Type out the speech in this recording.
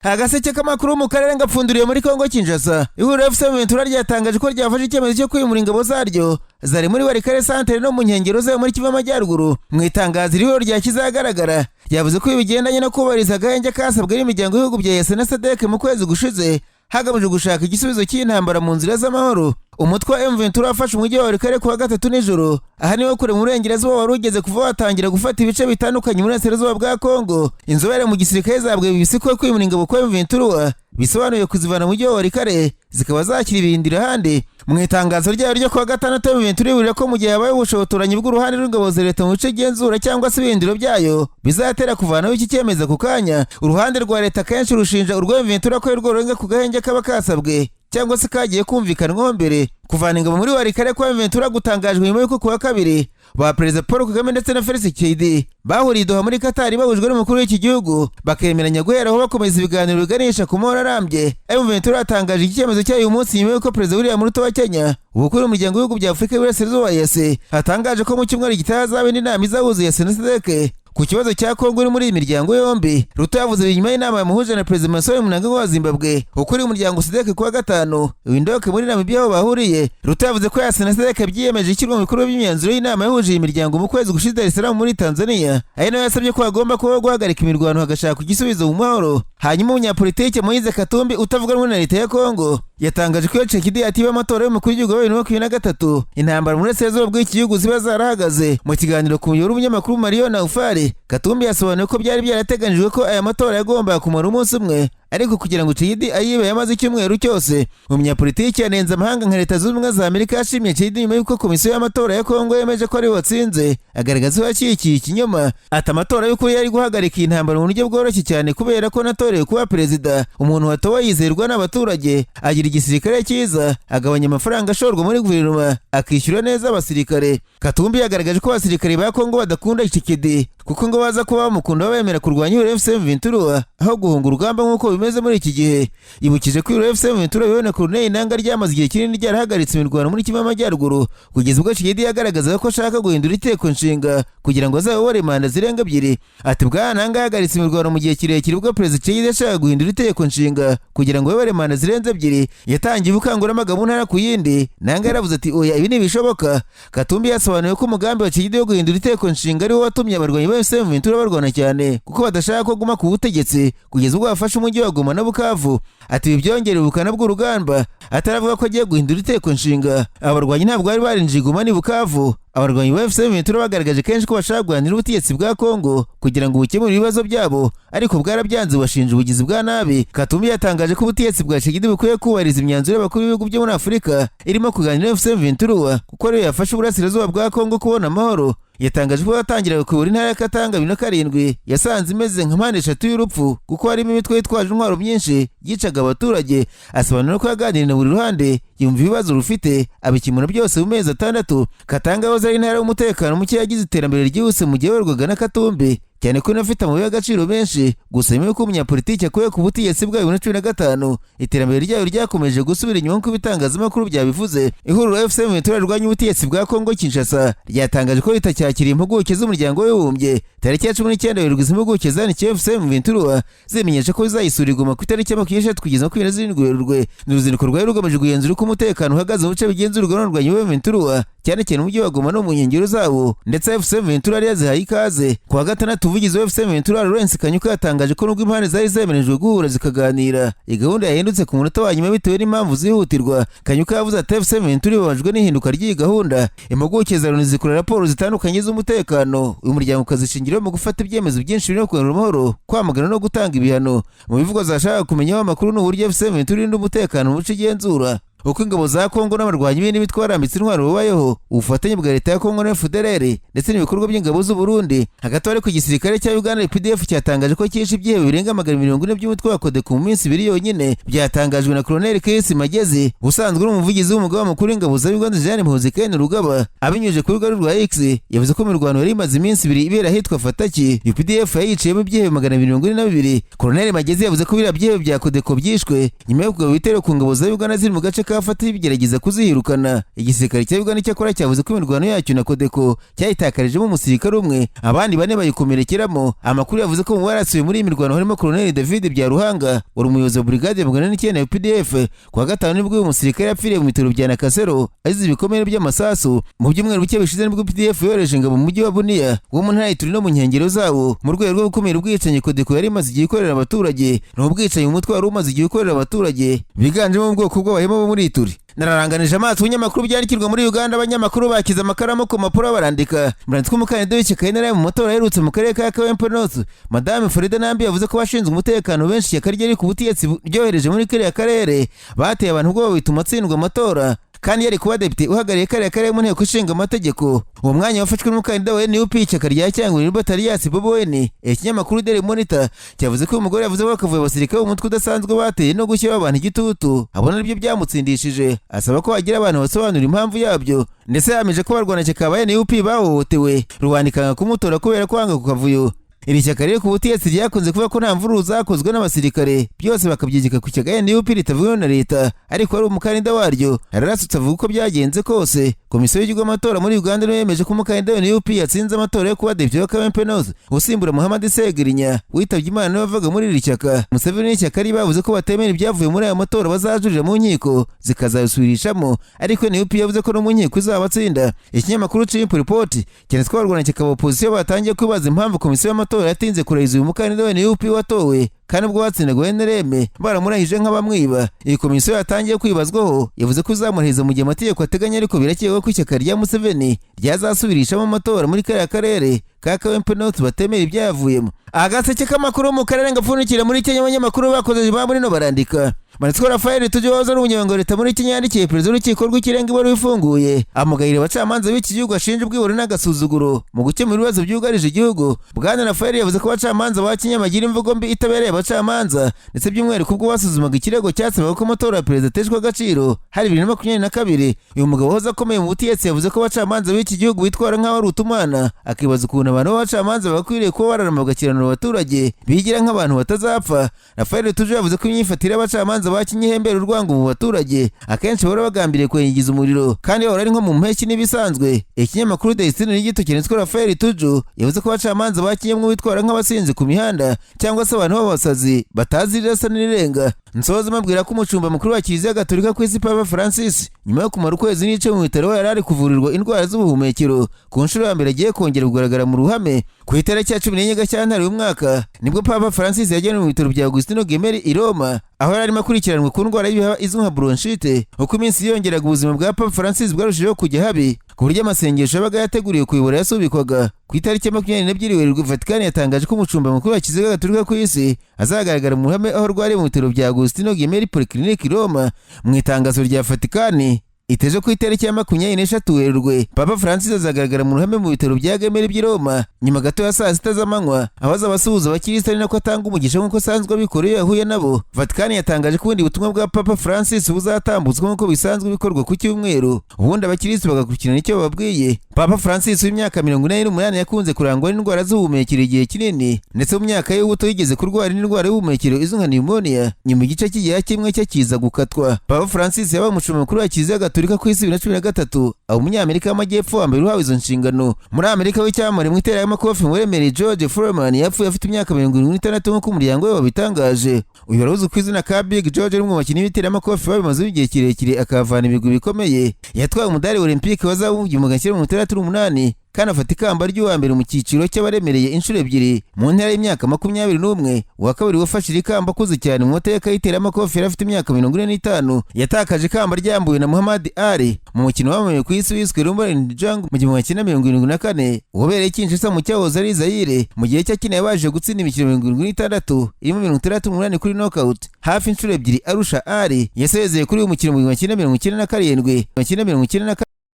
Agaseke k'amakuru mu karere ngapfunduriye muri Kongo Kinshasa. Ihuriro FC Ventura ryatangaje ko ryafashe icyemezo cyo kwimura ingabo zaryo zari muri Walikale Santere no mu nkengero zayo muri Kivu Amajyaruguru. Mu itangazo iri huriro ryashyize ahagaragara, ryavuze ko ibi bigendanye no kubahiriza agahenge kasabwe n'imiryango y'ibihugu bya EAC na SADC mu kwezi gushize, hagamijwe gushaka igisubizo cy'intambara mu nzira z'amahoro. Umutwe wa M23 wafashe umujyi wa Walikale kuwa gatatu nijoro. Aha niho kure mu burengerazuba wari ugeze kuva watangira gufata ibice bitandukanye mu burasirazuba bwa Kongo. Inzobere mu gisirikare zabwiye BBC ko kwimura ingabo kwa M23 bisobanuye kuzivana mu mujyi wa Walikale, zikaba zakira ibirindiro ahandi. Mu itangazo ryayo ryo kuwa gatandatu, M23 iburira ko mu gihe habaye ubushotoranyi bw'uruhande rw'ingabo za leta mu bice igenzura cyangwa se ibirindiro byayo, bizatera kuvanaho iki cyemezo ku kanya. Uruhande rwa leta kenshi rushinja urwo M23 ko rwo rurenga ku gahenge kaba kasabwe cyangwa se kagiye kumvikanwaho mbere. Kuvana ingabo muri Walikale kwa M23 gutangajwe nyuma y'uko kuwa kabiri ba Perezida Paul Kagame ndetse na Felix Tshisekedi bahuriye i Doha muri Qatar, bahujwe n'umukuru w'iki gihugu, bakemeranya guheraho bakomeza ibiganiro biganisha ku mahoro arambye. M23 yatangaje iki cyemezo cyayo uyu munsi nyuma y'uko Perezida William Ruto wa Kenya, ubukuru umuryango w'ibihugu bya Afurika y'Iburasirazuba, EAC, atangaje ko mu cyumweru gitaha hazaba indi nama izahuza EAC na SADC ku kibazo cya Kongo iri muri iyi miryango yombi. Ruto yavuze ibi nyuma y'inama yamuhuje na Perezida Emmerson Mnangagwa wa Zimbabwe, ukuriye umuryango SADC, kuwa gatanu Windhoek muri Namibia aho bahuriye. Ruto yavuze ko EAC na SADC byiyemeje ishyirwa mu bikorwa by'imyanzuro y'inama yahuje iyi miryango mu kwezi gushize Dar es Salaam muri Tanzania, ari nayo yasabye ko hagomba kubaho guhagarika imirwano, hagashaka igisubizo mu mahoro. Hanyuma umunyapolitike Moise Katumbi, utavuga rumwe na leta ya Kongo, yatangaje ko iyo Tshisekedi atiba amatora y'umukuru w'igihugu wa 2023, intambara mu burasirazuba bw'iki gihugu ziba zarahagaze. Mu kiganiro ku muyoboro w'umunyamakuru Mario Naufari, Katumbi yasobanuye ko byari byarateganijwe ko aya matora yagombaga kumara umunsi umwe, ariko kugira ngo Tshisekedi ayibe yamaze icyumweru cyose. Umunyapolitiki yanenze amahanga nka Leta Zunze Ubumwe za Amerika yashimye Tshisekedi nyuma y'uko komisiyo y'amatora ya Kongo yemeje ko ari watsinze, agaragaza ko yashyigikiye ikinyoma. Ati: "Amatora y'ukuri yari guhagarika iyi ntambara mu buryo bworoshye cyane, kubera ko natorewe kuba perezida. Umuntu watowe yizerwa n'abaturage, agira igisirikare cyiza, agabanya amafaranga ashorwa muri guverinoma, akishyura neza abasirikare." Katumbi yagaragaje ko abasirikare ba Kongo badakunda Tshisekedi, kuko ngo baza kuba bamukunda bemera kurwanya ihuriro FC M23 aho guhunga urugamba nk'uko bimeze muri iki gihe. Yibukije ko ihuriro FC M23 riyobowe na Corneille Nangaa ryamaze igihe kinini ryarahagaritse imirwano muri Kivu y'Amajyaruguru, kugeza ubwo Tshisekedi yagaragazaga ko ashaka guhindura itegeko nshinga kugira ngo azayobore manda zirenga ebyiri. Ati: "Bwana Nangaa yahagaritse imirwano mu gihe kirekire ubwo Perezida Tshisekedi yashakaga guhindura itegeko nshinga kugira ngo ayobore manda zirenze ebyiri. Yatangiye ubukangurambaga mu ntara ku yindi. Nangaa yaravuze ati: 'Oya, ibi ntibishoboka.'" Katumbi yasobanuye ko umugambi wa Tshisekedi wo guhindura itegeko nshinga ari wo watumye abarwanyi ba FC M23 barwana cyane, kuko badashaka ko aguma ku butegetsi kugeza ubwo bafashe umujyi wa Goma na Bukavu. Ati: "Ibi byongera ubukana bw'urugamba. Ataravuga ko agiye guhindura itegeko nshinga, abarwanyi ntabwo bari barinjiye Goma n'i Bukavu." Abarwanyi ba FC M23 bagaragaje kenshi ko bashaka guharanira ubutegetsi bwa Kongo kugira ngo bukemure ibibazo byabo, ariko bwarabyanze, bashinja ubugizi bwa nabi. Katumbi yatangaje ko ubutegetsi bwa Tshisekedi bukwiye kubahiriza imyanzuro y'abakuru b'ibihugu byo muri Afurika irimo kuganira na FC M23, kuko ariyo yafasha uburasirazuba bwa Kongo kubona amahoro. Yatangaje ko yatangiraga kuyobora intara ya Katanga 2007 yasanze imeze nka mpande eshatu y'urupfu, kuko harimo imitwe yitwaje intwaro myinshi yicaga abaturage. Asobanura ko yaganiriye na buri ruhande, yumva ibibazo rufite, abikemura byose mu mezi 6. Katanga yahoze ari intara y'umutekano muke, yagize iterambere ryihuse mu gihe yayoborwaga na Katumbi, cyane ko inafite amabuye y'agaciro menshi. Gusa nyuma y'uko umunyapolitiki akuye ku butegetsi bwayo 2015, iterambere ryayo ryakomeje gusubira inyuma nk'uko ibitangazamakuru byabivuze. Ihuriro FC M23 rirwanya ubutegetsi bwa Kongo Kinshasa ryatangaje ko ritacyakiriye impuguke z'umuryango w'Abibumbye. Tariki ya 19 Werurwe, izi impuguke zandikiye FC M23 zimenyesha ko zizayisura iguma ku itariki ya 23 kugeza 27 Werurwe. Ni uruzinduko rwari rugamije kugenzura uko umutekano uhagaze mu bice bigenzurwa n'abarwanyi ba M23, cyane cyane umujyi wa Goma no mu nkengero zawo, ndetse FC M23 yari yazihaye ikaze. Ku wa gatandatu, umuvugizi wa FC M23 Lawrence Kanyuka yatangaje ko nubwo impande zari zemerejwe guhura zikaganira, iyi gahunda yahindutse ku munota wa nyuma bitewe n'impamvu zihutirwa. Kanyuka yavuze ati: "FC M23 ibabajwe n'ihinduka ry'iyi gahunda." Impuguke za Loni zikora raporo zitandukanye z'umutekano, uyu muryango ukazishingiraho mu gufata ibyemezo byinshi birimo kugarura amahoro, kwamagana no gutanga ibihano. Mu bivugwa zashaka kumenyaho amakuru ni uburyo FC M23 irinda umutekano mu bice igenzura, uko ingabo za Kongo n'abarwanyi b'indi mitwe barambitse intwaro babayeho, ubufatanye bwa leta ya Kongo na FDLR, ndetse n'ibikorwa by'ingabo z'u Burundi. Hagati ariko, igisirikare cya Uganda UPDF cyatangaje ko cyishe ibyihebe birenga 440 by'umutwe wa Codeco mu minsi 2 yonyine. Byatangajwe na Colonel Chris Magezi, usanzwe uri umuvugizi w'umugaba mukuru w'ingabo za Uganda, Jean Muhoozi Kainerugaba. Abinyujije ku rubuga rwa X, yavuze ko imirwano yari imaze iminsi 2 ibera ahitwa Fataki, UPDF yayiciyemo ibyihebe 242. Colonel Magezi yavuze ko biriya byihebe bya Codeco byishwe nyuma yo kugaba ibitero ku ngabo za Uganda ziri mu gace ka kafata bigerageza kuzihirukana. Igisirikare cya Uganda cyakora cyavuze ko imirwano yacyo na Kodeko cyayitakarijemo umusirikare umwe, abandi bane bayikomerekeramo. Amakuru yavuze ko mu barasiwe muri iyi mirwano harimo Colonel David Byaruhanga wari umuyobozi wa brigade 409 ya UPDF. Kuwa gatanu nibwo uyu musirikare yapfiriye mu bitaro bya Nakasero azize ibikomere by'amasasu. Mu byumweru bike bishize nibwo UPDF yohereje ingabo mu mujyi wa Bunia wo mu ntara Ituri no mu nkengero zawo mu rwego rwo gukumira ubwicanyi Kodeko yari imaze igihe ikorera abaturage. Ni ubwicanyi umutwe wari umaze igihe ukorera abaturage biganjemo mu bwoko bw'Abahema bo muri Ituri. Nararanganije amaso ibinyamakuru byandikirwa muri Uganda, abanyamakuru bakize amakaramu ku mpapuro barandika. Muranditswe umukandida w'ishyaka NRM mu matora aherutse mu karere ka Kawempe North, Madame Farida Nambi, yavuze ko abashinzwe umutekano benshi ishyaka rye riri ku butegetsi ryohereje muri kariya karere bateye abantu ubwoba bituma atsindwa amatora, kandi yari kuba depite uhagarariye kariya karere mu nteko ishinga amategeko. Uwo mwanya wafashwe n'umukandida wa NUP, ishyaka rya Cyangwe, Robert Alias Bobi Wine. Ikinyamakuru Daily Monitor cyavuze ko uyu mugore yavuze ko akavuye abasirikare b'umutwe udasanzwe bateye no gushyiraho abantu igitutu abona aribyo byamutsindishije, asaba ko hagira abantu basobanura impamvu yabyo, ndetse yahamije ko abarwanashyaka ba NUP bahohotewe rubanda ikanga kumutora kubera kwanga ku kavuyo. Iri shyaka riri ku butegetsi ryakunze kuvuga ko nta mvururu zakozwe n'abasirikare, byose bakabyegeka ku ishyaka NUP ritavuyeho na leta, ariko ari umukandida waryo ararasutse avuga uko byagenze kose. Komisiyo y'igihugu y'amatora muri Uganda niyo yemeje ko umukandida wa NUP yatsinze amatora yo kuba depite wa Kawempe North usimbura Muhammad Segirinya witabye Imana niwe wavaga muri iri shyaka. Museveni n'ishyaka rye bavuze ko batemera ibyavuye muri aya matora, bazajurira mu nkiko zikazabisubirishamo, ariko NUP yavuze ko no mu nkiko izabatsinda. Ikinyamakuru Chimp Report cyanditse ko abarwanashyaka ba opozisiyo batangiye kwibaza impamvu komisiyo y'amatora yatinze kurahiza uyu mukandida wa NUP watowe, kandi ubwo batsindaga NRM baramurahije nk'abamwiba. Iyi komisiyo yatangiye kwibazwaho yavuze ko izamurahiza mu gihe amategeko ateganya, ariko birakekwa ko ishyaka rya Museveni ryazasubirishamo amatora muri kariya karere ka Kawempe North batemera ibyayavuyemo. Agaseke k'amakuru mu karere gapfundikira muri Kenya, abanyamakuru bakoze ba muri no barandika. Manitsiko Rafael Tujye wahoze ari umunyamabanga wa leta muri Kenya yandikiye perezida w'urukiko rw'ikirenga ibaruwa ifunguye, amugayira abacamanza b'iki gihugu ashinja ubwibone n'agasuzuguro mu gukemura ibibazo byugarije igihugu. Bwana Rafael yavuze ko abacamanza ba Kenya bagira imvugo mbi itabereye abacamanza, ndetse by'umwihariko ubwo basuzumaga ikirego cyasabaga ko amatora ya perezida ateshwa agaciro hari 2022. Uyu mugabo wahoze akomeye mu butegetsi yavuze ko abacamanza b'iki gihugu bitwara nk'aho ari utumana, akibaza ukuntu abantu b'abacamanza bakwiriye kuba bararama bagakiranura abaturage bigira nk'abantu batazapfa. Rafael Tuje yavuze ko imyifatire y'abacamanza ba Kenya ihembera urwango mu baturage, akenshi bahora bagambiriye kwengiza umuriro kandi bahora ari nko mu mpeshyi n'ibisanzwe. Ikinyamakuru Destiny n'igito cyanditswe Rafael Tuju yavuze ko abacamanza ba Kenya mwe bitwara nk'abasinzi ku mihanda cyangwa se abantu b'abasazi batazi irasa n'irenga. Nsoza mabwira ko umushumba mukuru wa Kiliziya Gatolika ku isi, Papa Francis, nyuma yo kumara ukwezi n'igice mu bitaro yari ari kuvurirwa indwara z'ubuhumekero, ku nshuro ya mbere agiye kongera kugaragara mu ruhame. Ku itariki ya 14 Gashyantare uyu mwaka nibwo Papa Francis yajyanwe mu bitaro bya Agostino Gemelli i Roma, aho yari arimo akurikiranwa ku ndwara y'ibihaha izwi nka bronchite. Uko iminsi yiyongeraga, ubuzima bwa Papa Francis bwarushijeho kujya habi, ku buryo amasengesho yabaga yateguriwe kuyobora yasubikwaga. Ku itariki ya 22 Werurwe, Vatikani yatangaje ko umushumba mukuru wa Kiliziya Gatolika ku isi azagaragara mu ruhame aho arwariye mu bitaro bya Agostino Gemelli Polyclinic i Roma. Mu itangazo rya Vatikani iteje ku itariki ya 23 Werurwe, Papa Francis azagaragara mu ruhame mu bitaro bya Gemelli by'i Roma nyuma gato ya saa 6 z'amanywa, aho azaba asuhuza abakirisitu ari nako atanga umugisha nk'uko asanzwe abikora iyo yahuye nabo. Vatikani yatangaje ko ubundi butumwa bwa Papa Francis buzatambutswa nk'uko bisanzwe bikorwa ku cyumweru, ubundi abakirisitu bagakurikirana icyo bababwiye. Papa Francis w'imyaka 88 yakunze kurangwa n'indwara z'ubuhumekero igihe kinini, ndetse mu myaka y'ubuto yigeze kurwara n'indwara y'ubuhumekero izwi nka pneumonia, nyuma igice cy'igihe kimwe cye kiza gukatwa. Papa Francis yabaye umushumba mukuru wa Kiliziya Gatolika ku isi 2013, aba umunyamerika w'amajyepfo wa mbere uhawe izo nshingano. Muri Amerika w'icyamamare mu iteramakofi muremereye George Foreman yapfuye afite imyaka 76 nk'uko umuryango we wabitangaje. Uyu wari uzwi ku izina ka Big George ari umwe mu bakinnyi b'iteramakofi babimazeho igihe kirekire, akahavana ibigwi bikomeye. Yatwaye umudari Olympique wa zahabu mu 1968, kandi afata ikamba ry'uwa mbere mu cyiciro cy'abaremereye inshuro ebyiri mu ntera y'imyaka 21. Uwa kabiri wafashe iri kamba akuze cyane mu mateka y'iteramakofi yari afite imyaka 45. Yatakaje ikamba ryambuwe na Muhammad Ali mu mukino wamamaye ku isi wiswe Rumble in the Jungle mu 1974, wabereye Kinshasa mu cyahoze ari Zaire. Mu gihe cye akina yabashije gutsinda imikino 76 irimo 68 kuri knockout, hafi inshuro ebyiri arusha Ali. Yasezeye kuri uyu mukino mu 1997 1994.